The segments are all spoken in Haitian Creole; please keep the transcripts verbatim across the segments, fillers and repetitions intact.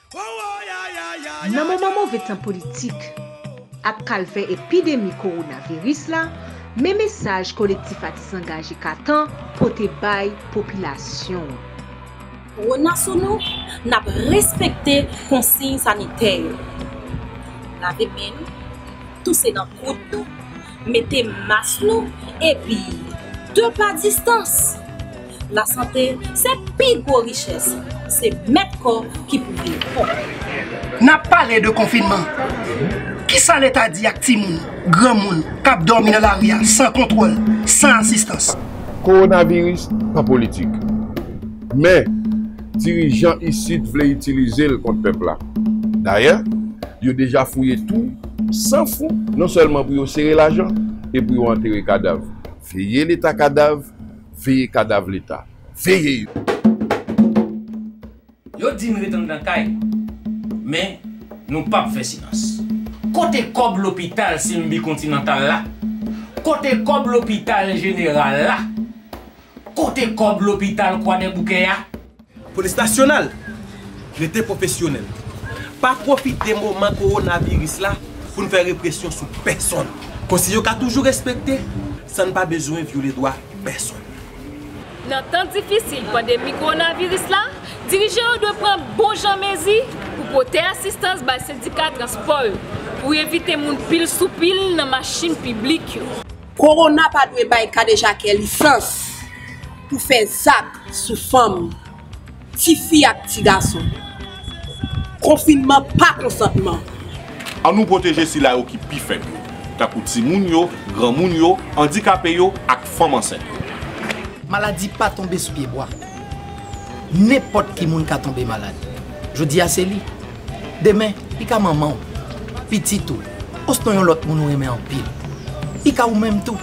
Nan moman move tan politik ak kalvè epidemi kowonaviris la, men mesaj Kolektif Atis Angaje Katan pote bay popilasyon an. Kowona sou nou, n ap respekte konsiy sanitè yo. Lave men nou, touse nan koud nou, mete mas nou, epi de pa distans. Lasante se pi gwo richès, se mèt kò ki pou veye kò. N ap pale de konfinman. Kisa Leta di ak timoun, granmoun k ap dòmi nan lari a san kontwòl, san asistans? Kowonaviris pa politik. Men, dirijan isit vle itilize l kont pèp la. Dayè, yo deja fouye tou, san fou, non sèlman pou yo sere lajan, e pou yo antere kadav. Veye Leta kadav, veye kadav Leta. Veye yo! Yo di n ret anndan kay, men nou p ap fè silans. Kote kòb lopital Simbi Kontinantal la? Kote kòb lopital jeneral la? Kote kòb lopital Kwadèboukè a? Polis Nasyonal, rete pwofesyonèl. Pa pwofite moman kowonaviris la pou n fè represyon sou pèsonn. Konsiy yo ka toujou respekte san n pa bezwen vyole dwa pèsonn. Nan tan difisil pandemi kowonaviris la, dirijan yo dwe pran bon jan mezi pou pote asistans bay sendika transpò yo, pou evite moun pil sou pil nan machin piblik yo. Kowona pa dwe bay kadejakè lisans pou fè zak sou fanm, tifi ak ti gason. Konfinman pa konsantman. Annou pwoteje sila yo ki pi fèb yo, tankou timoun yo, granmoun yo, andikape yo ak fanm ansent yo. Maladi pa tonbe sou pye bwa. Nenpòt ki moun ka tonbe malad. Jodi a se li. Demen, li ka manman w, pitit ou, osnon yon lòt moun ou renmen anpil. Li ka ou menm tou.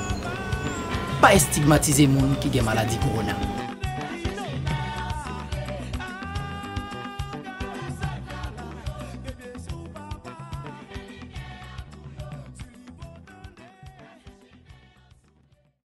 Pa estigmatize moun ki gen maladi kowona.